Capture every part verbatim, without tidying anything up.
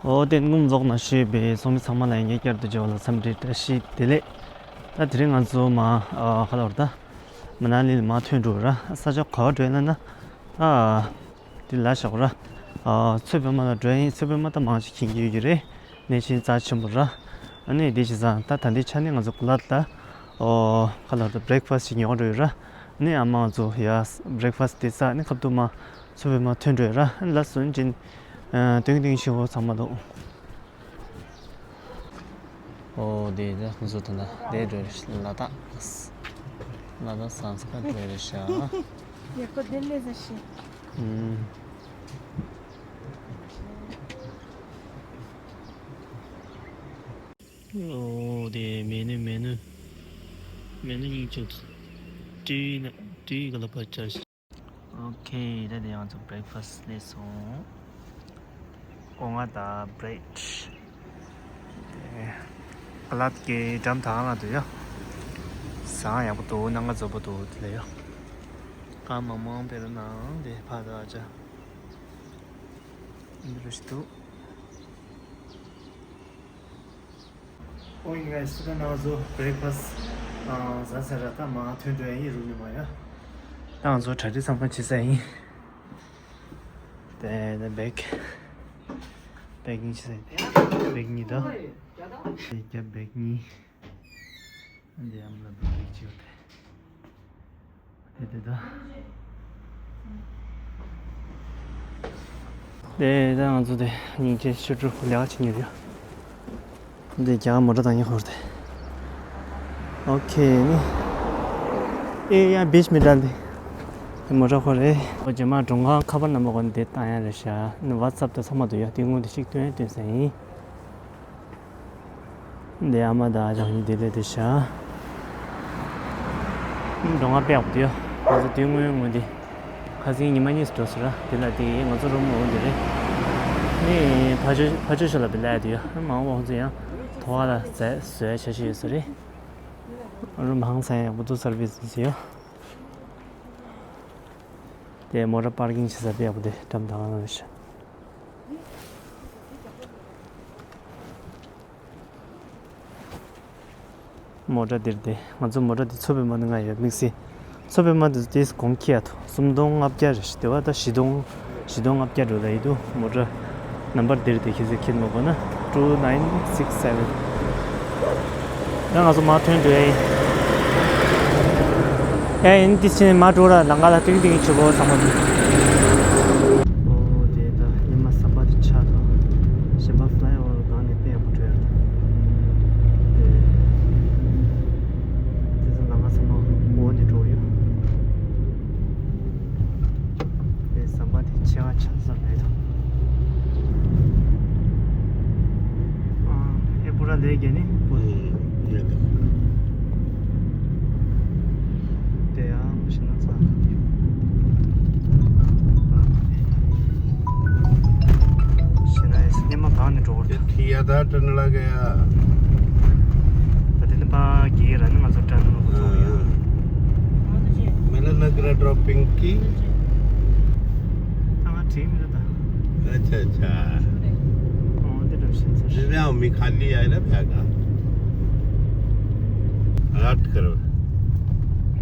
ཨོ་དེ་སྔོན་རྫོགས་ན་ཞུས་པའི་སོང་མི་ཚང་མ་ལ་ཡང་བསྐྱར་དུ་མཇལ་བ་ལ་འཚམས་འདྲི་བཀྲ་ཤིས་བདེ་ལེགས། ད་དེ་རིང་ང་ཚོ་མ་ཨ་ག་ལ་བར་ད་མ་ན་ལི་ལ་མ་ཐོན་འགྲོ་ར། ས་ཆ་ག་བར་འགྲོ་ཡིན་ལབ་ན། ད་དེ་ལ་བཞག་ར། ཨ་མཚོ་པདྨ་ལ་འགྲོ་ཡིན། མཚོ་པདྨ་ད་མང་ཆེ་མཁྱེན་གྱི་ཡོད་ཀྱི་རེད། གནས་ཆེན་རྩ་ཆེན་པོ་ར། ཨ་ནི་དེ་བྱས་ཙང་ད་ད་ལྟའི་ཆ་ནས་ང་ཚོ་གུ་ལ་ད་ཨོ་ག་ལ་བར་ད་བྷི་རེག་ཕ་སི་ཊི་ཅིག་ཉོ་འགྲོ་ཡོད་ར། ཨ་ནི་ཨ་མ་ང་ཚོ་ཡ་བྷི་རེག་ཕ་སི་ཊི་དེ་ཟ། ཨ་ནི་ཁ་ཐུག་མ་མཚོ་པདྨ་ཐོན་འགྲོ་ཡོད་ར། ཨ་ནི་ལ་སོན་ཅིན་ཨ་ཏིང་ཏིང་ཤིང་ཧོ་ཚང་མ་འདུག་ཨོ་དེ་ད་ང་ཚོ་ད་ལྟ་དེ་འགྲོ་རེད། ལ་དྭགས། ལ་དྭགས་ཟངས་དཀར་འགྲོ་རེད་ཤག་ཡག་པོ་དེ་ལས་ཟ་ཤི། ཨུམ། ཨོ་དེ་མེ་ནུ་མེ་ནུ་མེ་ནུ་སྙིང་རྗེ། ཏྲི་ན་ཏྲི་ག་ལ་པ་ཅར། ཨོ་ཁེ། ད་དེ་ང་ཚོ་བྷི་རེག་ཕ་སི་ཊི་སླེབས་སོང་། སྒོ་ང་དང་བྷི་རེཌ། དེ་ག་ལ་ཀའི་འགྲམ་དང་ང་དུ་ཡོད། ཟངས་ཡག་པོ་འདུག་སྣང་བ་རྫོགས་པོ་འདུག་དེ་ལ་ཡོད། ཀ་མང་མང་བེ་ར་ནང་དེ་ཕ་ད་ཅ་འདི་རུ་ཞིག་འདུག་ཨོ་ཡིན་ངས་སུ་ད་ནང་ཚོ་བྷི་རེག་ཕ་སི་ཊི་ཟ་ཟེར་ར། ད་མ་ཐོན་འགྲོ་ཡ་ཡིན། རུ་ནི་མ་ཡ། ད་ང་ཚོ་གྲ་སྒྲིག་ཚང་མ་བྱེད་ས་ཡིན། དེ་དེ་བེག་བེག་གཉིས་བྱེད་ས་ཡིན། བེག་གཉིས་དང་། དེ་རྒྱབ་བེག་གཉིས། འདི་ཡང་ལ་བེག་གཅིག་ཡོད་དེ། དེ་དེ་ད། དེ་ད་ང་ཚོ་དེ་སྙིང་རྗེ་ཆུ་གྲུ་ལས་ཀ་བྱེད་མྱོང་ཡོད། འདི་རྒྱ་མོ་ཊ་དང་ཉེ་འཁོར་དེ། ཨོ་ཁེ་ནི། ཨེ་ཡ་བིཆ་མི་འདྲ་འདི། མོ་ཊ་ཁོ་རེད། ཨོ་རྗེས་མ་མགྲོན་ཁང་ཁ་པར་ནམ་བར་གོ་ནི་དེ་བཏང་ཡ་རེད་ཤག་ནི་ཝ་ཊི་སབ་དང་ཚང་མ་འདུག་ཡ། དེ་དངོས་དེ་ཞིག་སྟོན་སྟོན་ས་ཡིན། འདི་ཨ་མ་དང་ཨ་ཅག་གཉིས་དེ་ལས་དེ་ཤག་མགྲོན་ཁང་དཔེ་ཡག་པོ་འདུག་ཡ། ང་ཚོ་དེ་སྔོན་ངོས་འདི། ཁ་སང་ཉི་མ་གཉིས་འགྲོ་ཟེར་ར། དེ་ལ་དེ་ང་ཚོ་རུམ་འོང་དེ་རེད། ནི་ཕ་ཆོས་ཕ་ཆོས་ཤོ་ལ་བི་ལ་དེ་ཡོད། མ་འོང་ཚོ་ཡང་ཐོ་བ་ལ་ཟས་བཟོས་བྱ་ཞིག་ཡོད་ས་རེད། རུམ་ཧང་སང་ཡག་པོ་འདུག་སར་བི་སི་ཡོད། དེ་མོ་ཊ་པར་ཀིང་བྱེད་ས་དཔེ་ཡག་པོ་དེ་འགྲམ་དང་ལ་ཤ། མོ་ཊ་འདིར་དེ་ང་ཚོ་མོ་ཊ་འདི་མཚོ་པདྨ་ནང་ང་ཡོད་དམིགས་བསལ། མཚོ་པདྨ་འདི་དེས་གོང་ཁྱེར་ཐོ་སུམ་སྟོང་ལྔ་བརྒྱ་རེད། དེ་བ་ད་བཞི་སྟོང་བཞི་སྟོང་ལྔ་བརྒྱ་འགྲོ་ལ་ཡི་འདུག་མོ་ཊ་ནམ་བར་འདིར་དེ་ཁྱེད་ཚོས་ཁྱེར་མ་དགོས་ན། two nine six seven། ད་ང་ཚོ་མ་ཐོན་འགྲོ་ཡ་ཡིན། ཡ་ཡིན་དེ་ཕྱིན་མ་འགྲོ་ར། ལམ་ཁ་ལ་ཏིང་ཏིང་བྱེད་དགོས་ཚང་མ་འདུག་ཨོ་དེ་ད་ཉི་མ་གསར་པ་དེ་ཆགས་དང་། གཞན་པ་ཕ་ལའི་ཨོ་ཝར་སྒང་ནས་དཔེ་ཡག་པོ་འགྲོ་ཡ་རེད། དེ་དེ་ཚོ་ལམ་ཁ་ཚང་མ་འོ་དེ་འགྲོ་ཡོད། དེ་ཟམ་པ་དེ་ཆེ་བ་ཆ་ས་མེད་དང་། ཨ་ཨེ་པུ་ར་ལས་རྒྱ་ནི་པུ། ཨུམ། ཡོད་དང་། དེ་ཡང་ཤི་ན་ཚ། ཤི་ན་ཡེ་སྙེ་མ་གང་ནས་འགྲོ་བར། ये थियादा टनल आ गया। ད་དེ་ནི་པ་གི་ར་ནི་ང་ཚོ་ཏྲ་ནི་ལོ་ཚོ་ཡོད། हाँ। मैंने लग रहा ड्रॉपिंग की। ད་ང་བྲིས་མི་འདུག་ད། अच्छा, अच्छा। ཨོ་འདི་འགྲོ་བཞིན་ཚར། मैं भी आऊँ, मैं खाली आए ना भैया का। हट करो।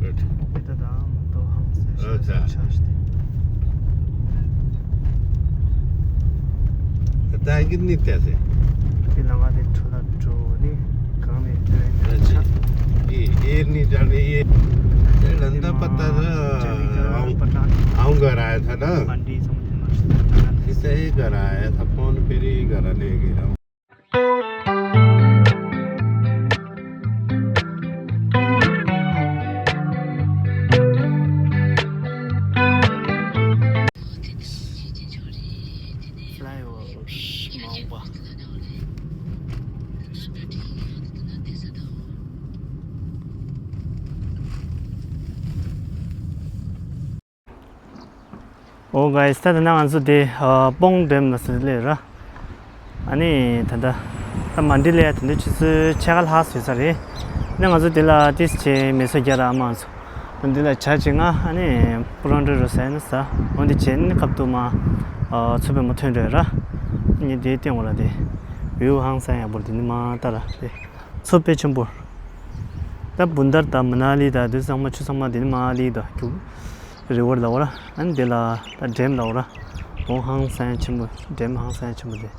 बैठ। ད་ད་མ་ཏོ་ཧང་སེ་ཤ་ཨ་ཆ། ཆ་ཤ་ཏེ། ད་གི་ནི་ཏེ་སེ། དེ་ལ་ང་དེ་ཁྲོ་ལ་འགྲོ་ནི་གང་ནས་འགྲོ་ཡིན་ཨ་ཆ། ཆ། ཨེ་ཨེ་ནི་ད་ནི་ཨེ། ཨེ་ལན་ད་པ་ད་ད་ཨང་ཨང་ག་ར་ཡ་ཐ་ན། ཨེ་ད་ཨེ་ག་ར་ཡ་ཐ་ཕོན་ཕེ་རི་ག་ར་ནས་གི་ར། ཨོ་གྷའི་སི། ད་ད་ན་ང་ཚོ་དེ་ཨ་སྤོང་ཌེམ་ལ་སླེབས་ར། ཨ་ནི་ད་ད་ད་མན་ཌི་ལ་ཡ་དེ་འདྲ་ཆུ་ཚོད་ཕྱེད་ཀ་ལྷག་ཡོད་ས་རེད། ཨ་ནི་ང་ཚོ་དེ་ལ་ཏིས་བྱས་མེ་སོ་རྒྱ་ར་ཨ་མ་ཚོ་འདི་ལ་ཇ་ཅིག་ང་ཨ་ནི་པུ་རོན་ཏྲི་རུ་ཟ་ཡ་ན་ཟ། འོ་འདི་བྱས་ནི་ཁབ་ཏུ་མ་ཨ་ཚུད་པའི་མ་ཐོན་འགྲོ་ཡ་ར། ངས་དེའི་སྟེང་བ་ལ་དེ། བེའུ་ཧང་སང་ཡག་པོ་རེད། དེ་ནི་མ་ལྟ་ར་དེ། མཚོ་དཔེ་ཆེན་པོ། ད་བུན་དར་དང་མ་ན་ལི་དང་དེ་ཚང་མ་ཆུ་ཚང་མ་དེ་ནི་མ་ལི་དང་རྒྱུག་རི་ཝར་ལ་བ་ར། ཨ་ནི་དེ་ལ་ད་ཌེམ་ལ་བ་ར། བོང་ཧང་སང་ཆེན་པོ། ཌེམ་ཧང་སང་ཆེན་པོ་དེ།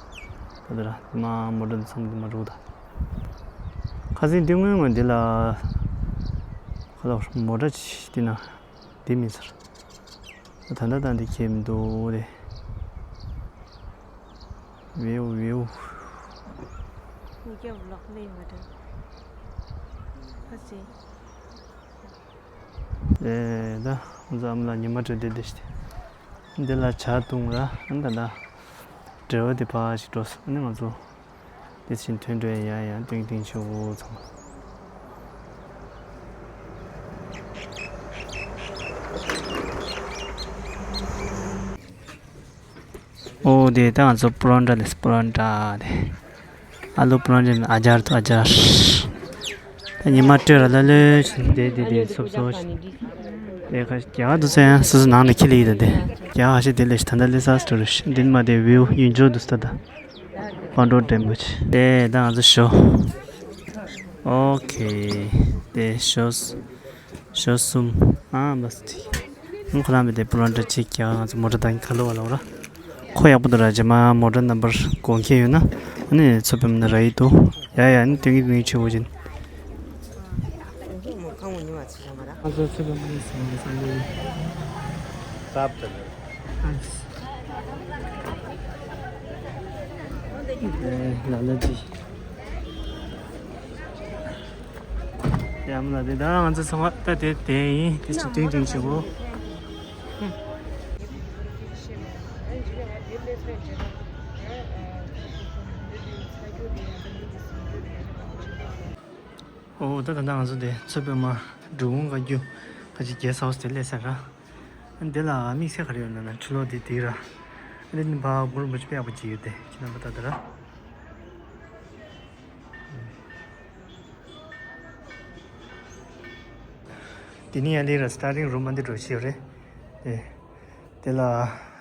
ད་དེ་ར་དེ་མ་མོ་ཊ་དེ་ཚང་མ་དེ་མ་རུ་ད། ཁ་སང་དེ་སྔོན་ངོ་འདི་ལ་ཁ་ལོ་མོ་ཊ་ཅིག་དེ་ན་དེ་མིན་ཟེར། ད་ལྟ་ད་འདི་ཁྱེད་མི་འདུག་རེད། བེའུ་བེའུ། ངེད་ཀྱི་བློག་ལས་མ་འདྲ། ཨ་ཙི། ཨེ་ད་ང་ཚོ་ཨ་མ་ལགས་ཉི་མ་དྲོད་ལྡན་དེ་ཞིག་སྟེ། འདི་ལ་ཇ་བཏུང་ར། ཨ་ད་ད་འབྲེལ་བ་དེ་ཕར་ཞིག་འགྲོ་སོང་། ཨ་ནི་ང་ཚོ་དེ་བཞིན་ཐོན་འགྲོ་ཡ་ཡ་ཡ་ཏིང་ཏིང་ཆུ་བོ་ཚང་མ། ཨོ་དེ་ད་ང་ཚོ་པོ་རོན་ཊ་ལས། པོ་རོན་ཊ་དེ། ཨ་ལུ་པོ་རོན་ཊ་ཨ་ཅར་དུ་ཨ་ཅར། ད་ཉི་མ་སྤྲོས་ར་ལ་ལོས་བྱས་དེ་དེ་དེ་སོབ་སོབ་བྱས། དེ་ཁ་རྒྱ་གར་དུ་ཚོ་ཡང་སོ་སོ་ནང་ལ་ཁྱི་ལ་ཡིད་དང་དེ། རྒྱ་གར་ཞིག་དེ་ལས་ད་ལྟ་ལས་ས་སྤྲོ་རུ་ཤི་འདི་མ་དེ་བེའུ་ཡུན་ཇོ་དུ་སྟ་ད། པང་ཀྲོ་འདྲེན་པོ་ཆེ། དེ་ད་ང་ཚོ་ཞོ། ཨོ་ཁེ། དེ་ཞོ། ཞོ་གསུམ། ཨ་མ་སི་ཏི། ཁོ་རང་མི་དེ་པོ་རོན་ཊ་ཅིག་ཀྱང་ང་ཚོ་མོ་ཊ་དང་ཁ་ལོ་བ་ལ་འོ་ར། ཁོ་ཡག་པོ་འདུག་ར། རྗེས་མ་མོ་ཊ་ནམ་བར་དགོངས་མཁན་ཡོད་ན་ཨ་ནི་མཚོ་པདྨ་ནས་ར་ཡི་འདུག་ཡ་ཡ། ཨ་ནི་སྟོན་གྱི་སྟོན་གྱི་ཆེ་བོ་ཅན། ང་ཚོ་མཚོ་པདྨ་ནས་སོང་བ་སང་ལོ་ཡིན། ལ་ལ་ཅི། ཡ་མ་ལ་དེ་ད་ང་ཚོ་ཚང་མ་ད་དེ་དེ་ཡིན། དེ་ཅི་ཏིང་ཏིང་ཆེ་བོ། ཨོ་ད་ད་ང་ཚོ་དེ་མཚོ་པདྨ་འབྲི་གུང་བཀའ་བརྒྱུད་ཁ་ཅིག་རྒྱལ་ས་ཧོ་སི་ཊེལ་སླེབས་ས་ར། འདི་ལ་དམིགས་བསལ་ག་རེ་ཡོད་ན་ན་ཕྱི་ལོགས་འདི་དེ་ར། འདི་ནི་བ་གུར་མ་ཅི་པའི་ཨ་པ་ཅི་ཡོད་དེ་ཁྱི་རྣམ་པ་ད་དེ་ར། དེ་ནི་ཡ་ལི་ར་སི་ཊར་ཊིང་རུམ་མ་འདི་འགྲོ་ཤེས་རེད། དེ། དེ་ལ་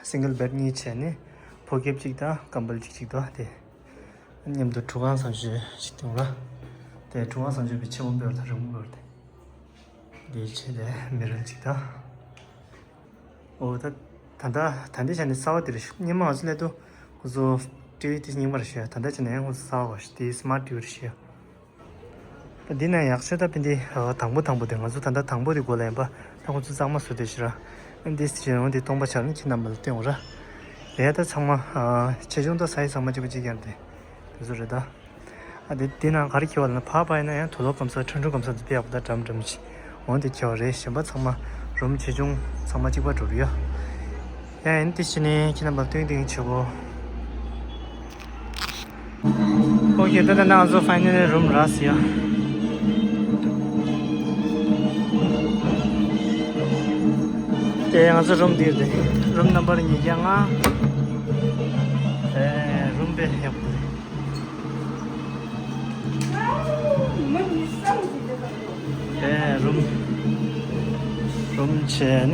སིང་གལ་བེཌ་གཉིས་བྱས་ནས་ཕོ་ཁེབས་གཅིག་དང་ཀམ་བལ་གཅིག་གཅིག་དང་དེ། མཉམ་དུ་ཁྲུས་ཁང་བཟང་སྤྱོད་ཞིག་གཏོང་ར། དེ་ཁྲུས་ཁང་བཟང་སྤྱོད་པའི་ཆེ་བོ་འབེལ་དང་རིང་མོ་འབེལ་དེ། དེའི་ཆེད་དེ་མི་རན་ཅིག་དང་། ཨོ་ད། ད་ལྟ་ད་ལྟའི་ཆ་ནས་གསར་བ་དེ་རེད་ཤག་སྔོན་མ་ང་ཚོ་སླེབས་དུས་ཁོ་ཚོ་ཊི་ཝི་དེ་རྙིང་པ་རེད་ཤག་ད་ལྟའི་ཆ་ནས་ཡང་ཁོ་ཚོ་གསར་བ་ཞིག་དེ་སི་མཱར་ཊི་ཝི་རེད་ཤག་ད་འདི་ན་ཡག་ཤོས་ད་ཕན་དེ་དང་པོ་དང་པོ་དེ་ང་ཚོ་ད་ལྟ་དང་པོ་དེ་མགོ་ལ་ཡིན་པ། ད་ཁོ་ཚོ་གཙང་མ་བཟོ་དེ་ཤི་ར། ཨ་འདི་སི་ཆེན་འོང་དེ་སྟོང་པ་ཆགས་ནས་ཁྱི་རྣམ་པ་ལ་སྟོན་འོང་ར། རེད་ད་ཚང་མ་ཆེ་ཆུང་ད་སའི་ཚང་མ་གཅིག་པ་གཅིག་རྐྱང་དེ། དེ་ཚོ་རེད་ད། ཨ་དེ་དེ་ནང་ག་རེ་འཁྱེར་བ་ལ་ན་ཕར་ཕར་ཡིན་ན་ཡང་དུག་ལོག་སྐམ་ས་ཁྲུང་ཁྲུང་སྐམ་ས་དེ་དཔེ་ཡག་པོ་ད་འགྲམ་འགྲམ་ཅིག་འོང་དེ་འཁྱེར་བ་རེད། གཞན་པ་ཚང་མ་རུམ་ཆེ་ཆུང་ཚང་མ་གཅིག་པ་འགྲོ་རེད་ཡ། ཡ་ཡིན་དེ་ཕྱི་ནས་ཁྱེད་རྣམ་པ་སྟོན་སྟོན་ཆོག་གོ། ཨོ་ཁེ། ད་ལྟ་ང་ཚོ་ཕའི་ནལ་ལི་རུམ་རག་སོང་ཡ། དེ་ང་ཚོ་རུམ་འདིར་དེ་རུམ་ནམ་བར་ཉིས་བརྒྱ་ལྔ། ཨེ་རུམ་དཔེ་ཡག་པོ་རེད། ཨེ་རུམ། རུམ་བྱས་ནས།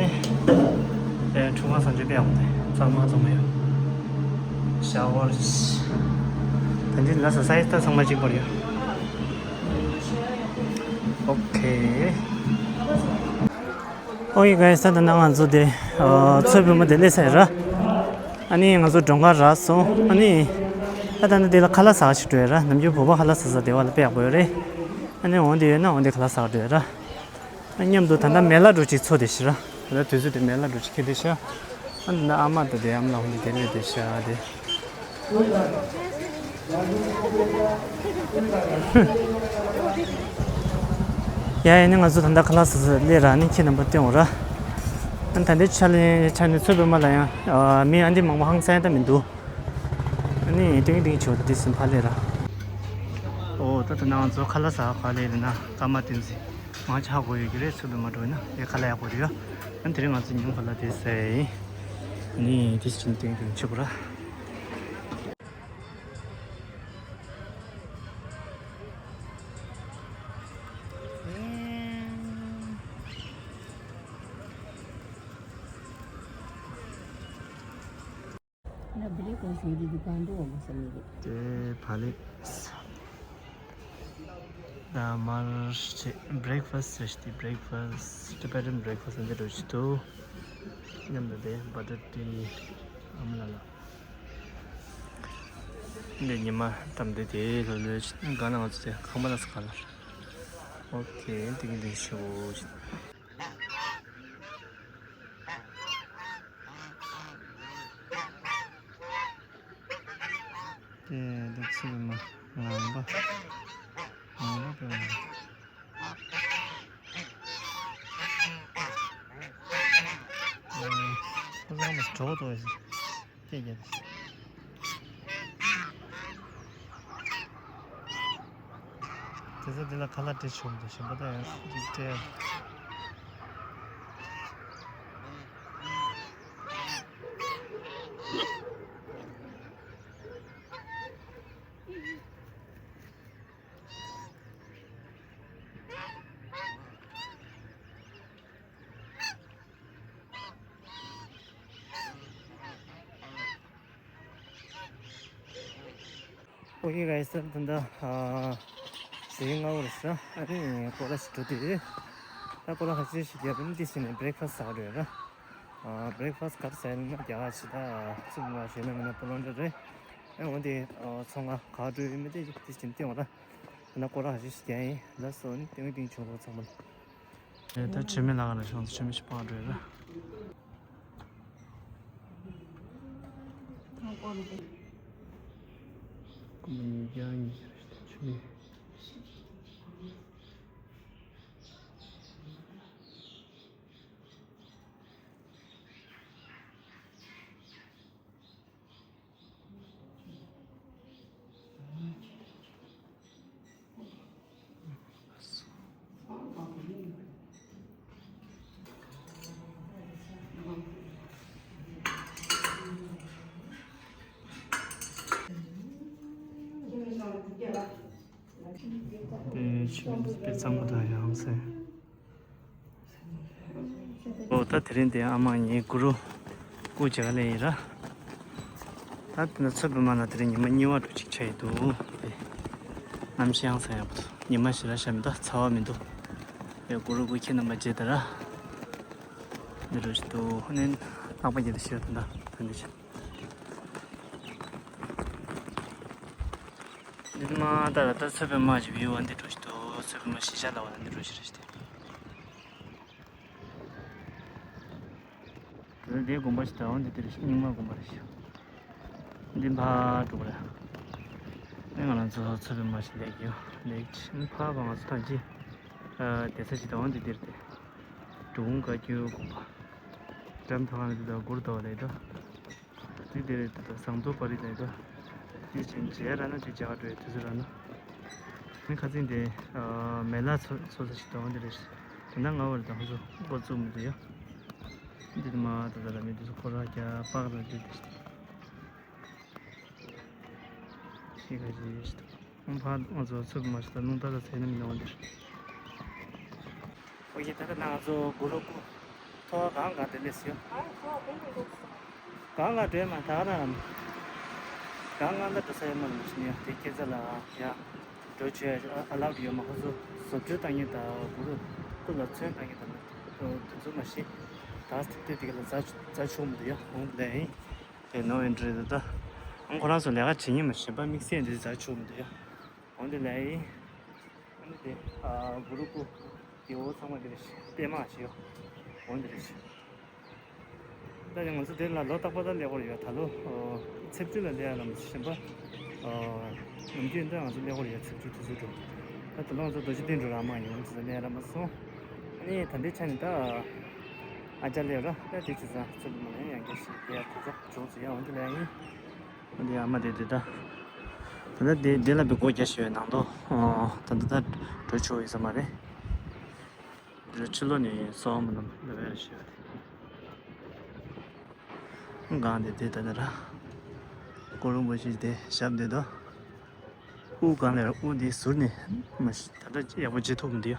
ཨེ་ཁྲུས་ཁང་བཟང་སྤྱོད་དཔེ་ཡག་པོ་འདུག་གཙང་མ་གཙང་མ་ཡོད། ཤ་ཝར། ད་འདི་ལ་ས་སའི་ད་ཚང་མ་གཅིག་པ་རེད། ཨོ་ཁེ། ཨོ་ཡེ་གྷའི་སི། ད་ལྟ་ང་ཚོ་དེ་མཚོ་པདྨ་དེ་སླེབས་ཚར་ར། ཨ་ནི་ང་ཚོ་མགྲོན་ཁང་རག་སོང་། ཨ་ནི་ད་ལྟ་འདི་ལ་ཁ་ལག་ཟ་ཞིག་འགྲོ་ཡ་ར། ནམ་རྒྱུན་བོད་པ་ཁ་ལག་ཟ་ས་དེ་བ་ལ་དཔེ་ཡག་པོ་ཡོད་རེད། ཨ་ནི་འོང་དེ་ཡོད་ན་འོང་དེ་ཁ་ལག་ཟ་འགྲོ་ཡ་ར། ཨ་མཉམ་དུ་ད་ལྟ་མེ་ལ་འགྲོ་ཅིག་ཚོ་དེ་ཤི་ར། ད་ལྟ་དུས་ཚོད་དེ་མེ་ལ་འགྲོ་ཅིག་ཁེ་དེ་ཤ། ཨ་ནི་ཨ་མ་ད་དེ་ཨ་མ་ལ་འོང་དེ་དེ་ལས་དེ་ཤ་དེ། ཡ་ཡ་ནི་ང་ཚོ་ད་ལྟ་ཁ་ལག་ཟ་ས་སླེབས་ར། ནི་ཁྱེད་རྣམ་པ་སྟོན་འོང་ར། ཨ་ད་ལྟའི་ཆ་ལ་ཆ་ནི་མཚོ་པདྨ་ལ་ཡང་མི་ཨ་འདི་མང་པོ་ཧང་སང་ད་མི་འདུག་ཨ་ནི་ཏིང་ཏིང་ཆོག་ཏི་སིམ་ཕ་ལེ་ར། ཨོ་ད་ད་ང་ཚོ་ཁ་ལག་ཟ་ག་ལེ་ལེ་ན་ཀ་མ་ཏིན་སི་མ་ཆ་གོ་ཡོད་ཀྱི་རེད། མཚོ་པདྨ་འགྲོ་ན་ཡ་ཁ་ལག་ཡག་པོ་རེད་ཡ། ཨ་ནི་དེ་རིང་ང་ཚོ་ཉིན་ག་ལ་དེ་ཟེ་ནི་ཏི་སིམ་ཏིང་ཏིང་ཆོག་ར། དེ་བག་ལེབ། ད་མར་བྱས་breakfast་རེད་ཤག་དེ། breakfast། Tibetan breakfast་འདི་འདྲ་ཞིག་འདུག་མཉམ་དུ་དེ་butter tea། ཨ་མ་ལ་ལ། འདི་ཉི་མ་དམ་དེ་དེ་ལྷོད་ལྷོད་ཅིག་གང་ན་ང་ཚོ་དེ་ཁང་པ་ལ་ས་ག་ལ། ཨོ་ཁེ། འདི་གི་འདི་ཤོག་ཅིག་དེ་འདི་ཚོ་མ་ངང་པ། ངང་པ་པའི་ངང་པ། ཁོ་ཚང་མ་གྲོགས་ཏོ་ཡོད་ཟེར། སྐད་རྒྱག་དེ་ཚོ་འདི་ལ་ཁ་ལག་སྤྲད་ཆོག་མི་འདུག་གཞན་པ་ད་ཡང་འདི་སྤྲད། ཨོ་ཁེ་གྷའི་སི། ད་ལྟ་ཨ་ཟེར་ལྔ་པོ་རེད་ཤག་ཨ་ནི་སྐོར་ར་ཞིག་འགྲོ་དུས། ད་སྐོར་ར་ཁ་ཤས་ཤིག་རྒྱབ་ནས་འདི་ཟེར་ནས་breakfast་ཟ་གི་འགྲོ་ཡོད་ར། ཨ་breakfast་ག་རེ་ཟ་ཡིན་ན་རྒྱ་གར་ཞིག་ད་ཚུར་མ་ཞོན་ན་མིན་ན་པོ་ལོན་རེད། ཨ་འོན་ཏེ་ཨ་ཚོང་ཁང་ག་འགྲོ་ཡོད་མེད་དེ་འདི་ཟེར་ནས་བསྟན་བ་ར། ད་ནི་སྐོར་ར་ཁ་ཤས་ཤིག་རྒྱག་ཡིན་ལ་སོ་ནི་ཏིང་ཏིང་ཆུང་རོགས་ཚང་མ་ལ། ད་ཆུ་མིག་ལ་ག་ལ་ཤོང་ཚེ་ཆུ་མིག་ཞིག་སྤང་འགྲོ་ཡོད་ལ། ཀུ་མི་ཉིས་བརྒྱ་ཉིས་བརྒྱ་རེད་ཆུ་མིག་དེ་ཆུ་དཔེ་གཙང་པོ་དང་ཡང་སེ། ཨོ་ད་དེ་རིང་དེ་ཨ་མ་ངའི་གུ་རུ་སྐུ་མཇལ་ལེ་ཡིན་ར། ད་དེ་ན་ཚོད་དཔོན་མ་ལ་དེ་རིང་ཉི་མ་གཉིས་པ་འགྲོ་གཅིག་ཆ་ཡི་འདུག་དེ་གནམ་གཤིས་ཡང་ས་ཡག་པོ་འདུག་ཉི་མ་ཞེ་དྲག་ཤར་མི་འདུག་ཚ་བ་མི་འདུག་དེ་གུ་རུ་སྐུ་ཁྱེད་རྣམ་པ་མཇལ་ད་ར། འདི་འགྲོ་ཞིག་འདུག་ནས་ལྷག་པ་ཉིད་དུ་ཤེས་དོན་དག་ཐོན་འདི་ཆ། འདི་མ་ད་ད་ཚོད་དཔོན་མ་ཞིག་བི་ཡུ་བ་འདི་འགྲོ་ཞིག་འདུག་ཚོད་དཔོན་མ་ཤི་ཤ་ལ་བ་འདི་འགྲོ་ཞིག་རེད་ཤི་དེ། དེ་འདིའི་དགོན་པ་ཞིག་ད་འོ་འདི་དེ་རེད་ཤི་རྙིང་མ་དགོན་པ་རེད་ཤི། འདི་ཕར་འགྲོ་གི་རེད། ཨེ་ང་རང་ཚོ་ཚོད་དཔོན་མ་ཞིག་ལེགས་ཡོད་ལེགས་ཕྱིན་ཕར་བ་ང་ཚོ་ཐང་ཅི། བསྡད་ས་ཞིག་ད་འོ་འདི་འདིར་དེ། འབྲི་གུང་བཀའ་བརྒྱུད་དགོན་པ། འགྲམ་ཐང་ལ་འདི་དང་གུར་དོ་ལས་དོ། འདི་དེ་རེད་དོ་ཟངས་མདོག་པ་རི་ལས་དོ། འདི་ཆེན་མཇལ་ར་ན་འདི་རྒྱ་གར་འགྲོ་ཡའི་དུས་ཚོད་ར་ན། ནི་ཁ་ཚིག་འདི་མེ་ལ་ཚོ་ཚོ་ས་ཞིག་དང་འདི་རེད། དེ་འདྲ་ང་བར་དང་ཧུ་ཚོ་འགོ་བཙུགས་མི་འདུག་ཡ། འདི་དུ་མ་དོ་ད་ལ་མི་དུས་ཚོད་ཁོ་ར་རྒྱ་པག་ར་འདི་དེ། ཤི་ཁ་ཅི་ཡེ་ཤི་ཏོ། ཨང་ཕ་ང་ཚོ་ཚུར་མ་ཤི་ད་ནུང་ད་ད་ཚེ་ནི་མི་ནོ་འདིར། ཨོ་ཡེ་ད་ད་ང་ཚོ་གུ་རུ་སྐུ་ཐོག་གང་ག་དེ་ལས་སུ་ཡོད། གང་ག་དྲོས་མ་ད་ར་གང་གང་ད་དྲོ་ས་ཡོད་མ་ལུས་ཤི་ནི་དེ་ཁྱེད་ཚ་ལ་ཡ་དྲོ་ཆུ་ཨ་ལག་ཡོད་མ་ཁོ་ཚོ་བཟོ་བཅོས་བཏང་ཡོད་ད་གུ་རུ་སྐུ་ལ་ཚོན་བཏང་ཡོད་ད་མི་དུ་ཚོ་མ་ཤི་ད་སྟེ་དེ་ག་ལ་རྫ་རྫ་ཆུང་མི་འདུག་ཡ་ཧོང་ལས་ཡིན། དེ་ནོ་ཨེན་ཊི་རི་དེ་ད། ཁོ་རང་ཚོ་ལས་ཀ་བྱེད་ཉིན་མ་གཞན་པ་དམིགས་བསལ་འདི་རྫ་ཆུང་མི་འདུག་ཡ། འོན་ཏེ་ལས་ཡིན། འོན་ཏེ་དེ་གུ་རུ་སྐུ་དེ་འོ་ཚང་མ་འདི་རེད་ཤི་པད་མ་ཞིག་ཡོད། འོན་ཏེ་རེད་ཤི། ད་ཡང་ང་ཚོ་དེ་ལ་ལོ་རྟག་པར་ད་སླེབས་ཀྱི་ཡོད་ད་ལོ། ཚེས་བཅུ་ལ་སླེབས་ཡ་ལ་མ་གཞན་པ། ནམ་རྒྱུན་ད་ང་ཚོ་སླེབས་ཀྱི་ཡོད་ཚེས་བཅུ་དུས་ཚོད་འགྲོ། ད་ད་ལོ་ང་ཚོ་རྡོ་རྗེ་གདན་འགྲོ་ར་མ་ཡོང་ཚེ་སླེབས་ཡ་ར་མ་སོང་། ཨ་ནི་ད་ལྟའི་ཆ་ནས་ད། ཨ་ཅག་སླེབས་ར་ད་དེ་ཚེ་ཚ་ཚུར་མ་ཡང་ཡང་སྐྱར་ཞིག་སླེབས་ཡ་གོ་སྐབས་བྱུང་ཚེ་ཡ་འོན་ཏེ་ལས་ཡིན། འདི་ཨ་མ་དེ་དེ་ད། ད་ལྟ་དེ་དེ་ལ་བི་སྒོ་རྒྱག་ཞོད་ནང་དུ། ད་ལྟ་ད་འགྲོ་ཆོག་ཡོད་ས་མ་རེད། འདི་ཕྱི་ལོགས་ནས་སོང་མི་ནམ་ལ་བས་ཞོད། གང་དེ་དེ་ད་ནི་ར། ཀོ་རུ་འབུ་ཞིག་དེ་ཞབས་འདེད་དོ། དབུ་གང་ལ་ར་དབུ་དེ་ཟུར་ནས་མ་ཤི་ད་ལྟ་ཡག་པོ་བརྗེ་ཐུབ་མི་འདུག་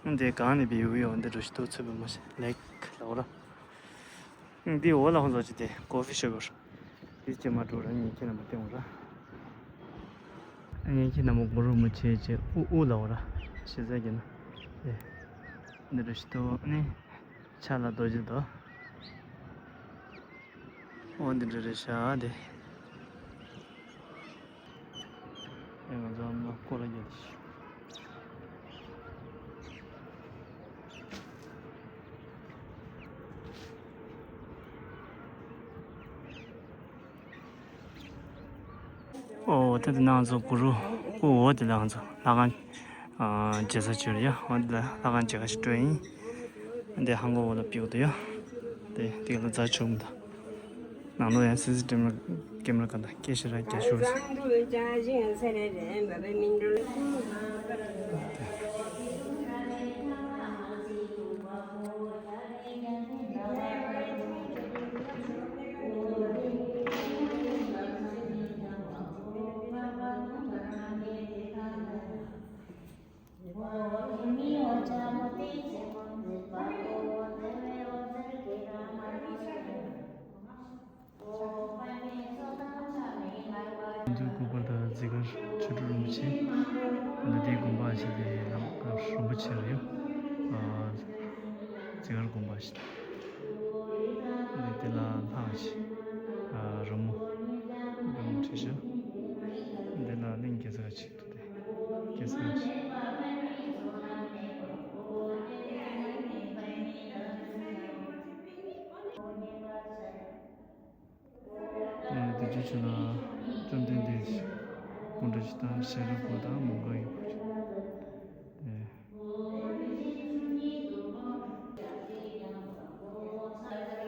ཡ། འདི་གང་ནས་བི་ཡུ་ཡོང་འདི་འགྲོ་ཞིག་ཐུག་ཚུད་པ་མ་ཤི་ལེགས་ལ་འོ་ར། འདི་འོག་ལ་ཧོན་ཟོ་ཅི་དེ་ཀོ་ཕི་ཤོབ་ཡོད། ཅེས་མ་འགྲོ་ར། ངས་ཁྱེད་རྣམ་པ་སྟེང་ར། ངས་ཁྱེད་རྣམ་པ་གུ་རུ་མུ་ཆེ་ཆེ་ཨུ་ཨུ་ལའོ་ར། ཤེས་ཚད་ཀྱི་ན། ཨེ། འདི་རུ་ཤི་ཏོ་ནི། ཆ་ལ་རྡོ་རྗེ་དོ། ཨོ་འདི་འདྲ་རེད་ཤག་དེ། ཨེ་ང་ཚོ་ཨ་མ་སྐོར་ར་རྒྱག་དེ་ཤི། ཨོ་ད་དེ་ནང་ཚོ་གུ་རུ་ཨོ་དེ་ལ་ང་ཚོ་ལྷ་ཁང་ཨ་མཇལ་ས་བྱོས་ཡ། ཨོ་དེ་ལ་ལྷ་ཁང་མཇལ་ཁ་ཞིག་སྤྲོད་ཡིན། འདི་ཧང་གོ་འོ་ལ་པིའུ་དུ་ཡ། དེ་དེ་ལ་རྫ་ཆུང་དང་། ནང་ལོ་ཡང་སི་སི་ཊི་བི་ཀེ་མ་ར་ག་ད་སྐད་ཤེས་ར་རྒྱ་ཤོར་སོང་། འདིར་སྐུ་པར་དང་རྫི་དཀར་ཆོས་དྲུག་རིན་པོ་ཆེ། འདི་དེའི་དགོན་པ་ཞིག་དེ་ལམ་རིན་པོ་ཆེ་རེད་ཡོད། རྫི་དཀར་དགོན་པ་ཞིག་འདི་དེ་ལ་ལྷག་ཞིག་རི་མོ་རི་མོ་བྲིས་ཤག་འདི་ལ་གླིང་གེ་སར་ཞིག་འདུག་སྟེ། གེ་སར་ཞིག་འདི་ཚོ་ཆུ་ལ་བཅོམ་ལྡན་འདས་སྐུ་འདྲ་ཞིག་དང་ཤེས་རབ་སྐུ་དང་མོའུ་འགལ་གྱི་སྐུ་ཞིག་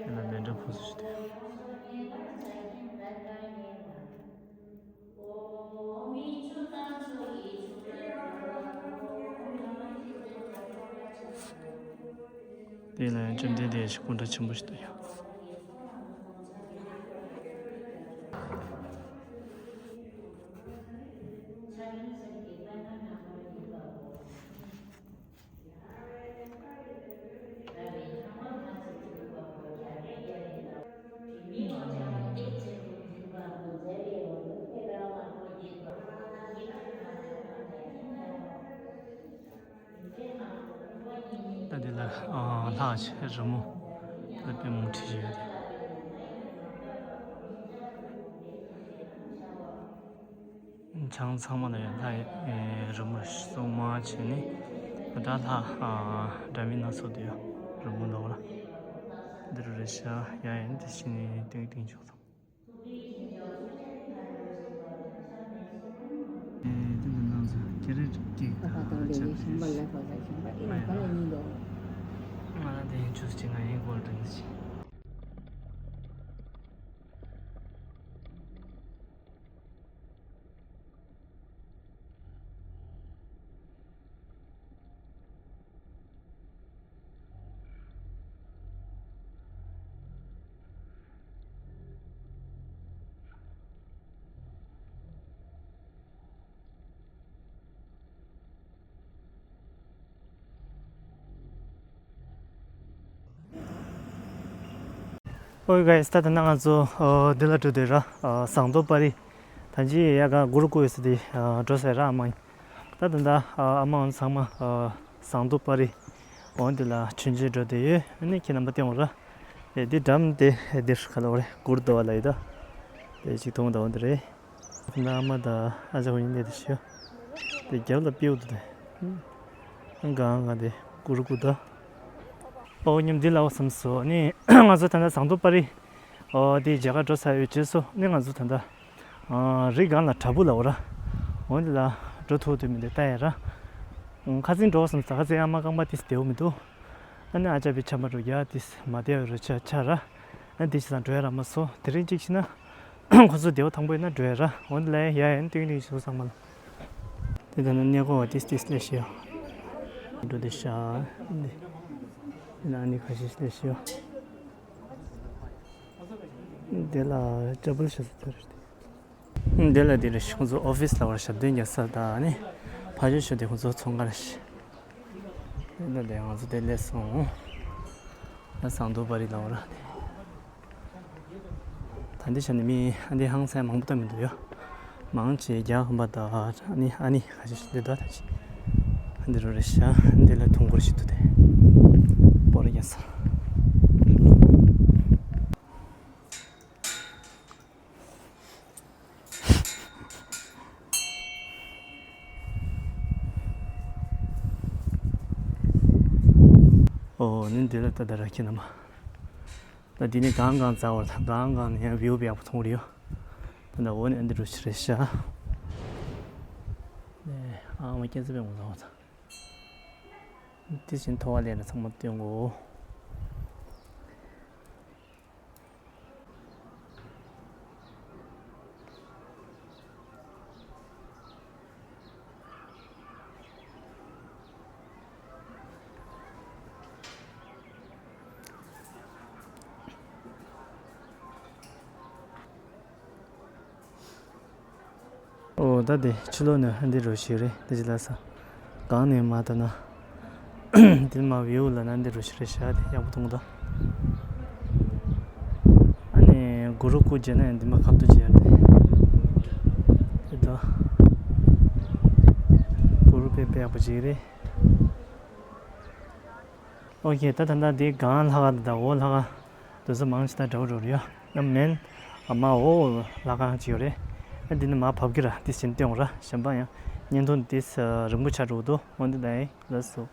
དེ་ལ་མཎྜལ་ཕུལ་ས་ཞིག་དེ། དེ་ལ་ཡང་བཅོམ་ལྡན་འདས་ཀྱི་སྐུ་འདྲ་ཆེན་པོ་ཞིག་འདུག་ཡ། ད་འདི་ལ་ལྷག་ཆེ་རི་མོ་ལ་དཔེ་མང་བྲིས་ཡོད་དེ། ཆང་ཚང་མ་ལ་ཡང་ལྷ་རི་མོ་སོགས་མང་བྱས་ནས་ད་ལྷ་འདྲ་མིན་སྣ་ཚོགས་དེ་ཡང་རི་མོ་ལོག་ལ་འདི་རུ་རེ་ཤ་ཡ་ཡན་དེ་ཤི་ནས་ཏིང་ཏིང་ཆོག་ཚང་། དེ་འདི་ནང་ཚོ་ཁྱེད་རེ་ཀྱིས་ཆ་ཚང་ལས་ཤིང་པ་ལས་པ་ལ་ཤིང་པ་ཨེ་ལ་ག་ལ་ཉིན་འདུག་ང་ལ་དེ་ཡིན་ཆུ་ཅི་ང་ཡིན་གོ་དྲན་ཅི། ཨོ་གྷའི་སི། ད་ད་ན་ང་ཚོ་འདི་ལ་འགྲོ་དུས་ར་ཟངས་མདོག་དཔལ་རི། ད་ཅི་ཡ་ག་གུ་རུ་སྐུ་ཡོད་ས་དེ་འགྲོ་ས་ར་མ་ཡིན། ད་ད་ད་ཨ་མ་འོང་ཚང་མ་ཟངས་མདོག་དཔལ་རི་འོང་དེ་ལ་མཆོད་མཇལ་འགྲོ་དེ་ཡོད། ཨ་ནི་ཁྱེད་རྣམ་པ་སྟེང་འོང་ར། ཨེ་འདི་འགྲམ་དེ་འདིར་ག་ལ་འོ་རེ་གུར་དོ་བ་ལ་ཡི་ད། དེ་ཅིག་མཐོང་ད་འོ་འདི་རེད། ད་ཨ་མ་དང་ཨ་ཅག་ཁོ་གཉིས་གནས་དེ་ཤི། དེ་རྒྱབ་ལ་པིའུ་དུ་དེ། གང་གང་དེ་གུ་རུ་གུ་ད། ཨོ་ཉིམ་འདི་ལའོ་བསམ་སོ་ནི་ང་ཚོ་ད་ལྟ་ཟངས་མདོག་དཔལ་རི། ཨོ་དེ་མཇལ་ཁ་འགྲོ་ཚར་ཡོད་རྗེས་སུ་ནི་ང་ཚོ་ད་ལྟ། རི་སྒང་ལ་བྲག་ཕུག་ལ་འོ་ར། འོ་འདི་ལ་འགྲོ་ཐུབ་དུ་མི་འདུག་ལྟ་ཡ་ར། ཁ་སང་འགྲོ་བསམ་ས་ཁ་སང་ཨ་མ་རྐང་པ་ཏིས་བདེ་བོ་མི་འདུག་ཨ་ནི་ཨ་ཅག་པའི་ཆམ་པ་འགྲོ་རྒྱ་ཏིས་མ་བདེ་བའི་རོ་ཆ་ཆ་ར། ཨ་འདི་ཅི་ལ་འགྲོ་ཡ་ར་མ་སོ་དེ་རིང་གཅིག་ཤི་ན། ཁོ་ཚོ་བདེ་བོ་ཐང་པོ་ཡིན་ན་འགྲོ་ཡ་ར་འོ་འདི་ལ་ཡ་ཡན་ཏིང་ཏིང་ཞུ་ཚང་མ་ལ། དེ་ལྟར་ན་གནས་སྐོར་བ་ཏིས་ཏིས་ལས་ཤི་ཡ། འགྲོ་དེ་ཤ། འདི། ན་ནི་ཁ་ཤས་ལས་ཤི་ཡ། དེ་ལ་ཅ་པལ་ཤ་ས་ཚར་རེད། དེ་ལ་དེ་རེད་ཁོང་ཚོ་ཨོ་ཕིས་ལ་བར་ཞབས་བརྟན་རྒྱག་ས་དང་ནི་ཕ་ཆོས་ཆོས་དེ་ཁོང་ཚོ་ཚོང་ཁང་རེད། དེ་ལ་དེ་ང་ཚོ་དེ་ལས་སོང་། ད་ཟངས་མདོག་དཔལ་རི་ལ་བར་དེ། ད་འདི་ཆ་ནས་མི་ཨ་འདི་ཧང་སང་མང་པོ་ད་མི་འདུག་ཡོ། མང་ཆེ་རྒྱ་ཧམ་པ་ད་ཨ་ནི་ཨ་ནི་ཁ་ཤས་ཤིག་འདི་ད་ད་ཅི་ཨ་འདི་རུ་རེ་ཤ་འདི་ལ་ཐུང་གུར་ཞིག་ཏུ་དེ་པོ་ར་རྒྱ་ས། ཨོ་ནི་འདི་ལ་ད་ད་ར་ཁྱི་ན་མ། ད་འདི་ནི་གང་གང་འཛའ་བར་དང་གང་གང་ནས་ཡང་བིའུ་བི་ཡག་པོ་མཐོང་རེད་ཡོ། ད་ད་འོ་ནི་ཨ་འདི་རུ་ཞིག་རེད་ཤག་ཨ་མ་སྐྱེ་ཚེ་པའི་ངོ་ཚ་བ་དང་། དེ་བཞིན་ཐོ་བ་ལས་ན་ཚང་མ་སྟོན་གོ། ཨོ་ད་དེ་ཕྱི་ལོགས་ནས་འདི་རུ་ཞིག་རེད་འདི་ཅི་ལ་ས། གང་ནས་མ་ད་ན། འདི་མ་བིའུ་ལ་ན་འདི་རུ་ཞིག་རེད་ཤག་དེ་ཡག་པོ་མཐོང་ད། ཨ་ནི་གུ་རུ་སྐུ་མཇལ་ན་ཡང་འདི་མ་ཁབ་ཏུ་མཇལ་ཏེ། དེ་ད། གུ་རུ་དཔེ་དཔེ་ཡག་པོ་ཅིག་རེད། ཨོ་ཁེ་ད་ད་ད་དེ་གང་ལྷ་ཁང་ད་འོ་ལྷ་ཁང་དུ་ས་མང་ཆེ་ད་འདྲ་བོ་འགྲོ་རེད་ཡ། ཡང་མིན་ཨ་མ་འོ་ལྷ་ཁང་ཅིག་ཡོད་རེད། ཨ་འདི་ནི་མ་བབ་ཀི་ར་དེ་བཞིན་སྟོན་ར་གཞན་པ་ཡང་བརྙན་ཐུང་དེ་རིང་པོ་ཆགས་འགྲོ་འདུག་འོ་འདི་ད་ཡིན་ལགས་སོ།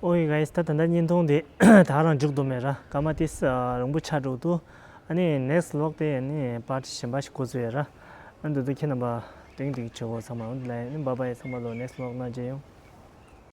ཨོ་ཡི་guys ད་ད་ལྟ་བརྙན་ཐུང་དེ་ད་རང་མཇུག་བསྡོམས་མེད་ར། སྐར་མ་དེ་རིང་པོ་ཆགས་འགྲོ་འདུག་ཨ་ནི་next vlog དེ་ཨ་ནི་part གཞན་པ་ཞིག་འགོ་ཚུགས་ཡོད་ར། ཨ་འདི་དུ་ཁྱེད་རྣམ་པ་དེང་དེང་བྱེད་དགོས་ཚང་མ་འོ་འདི་ལ་ཨ་ནི་bye bye ཚང་མ་ལོ་next vlog ནང་མཇལ་ཡོང་།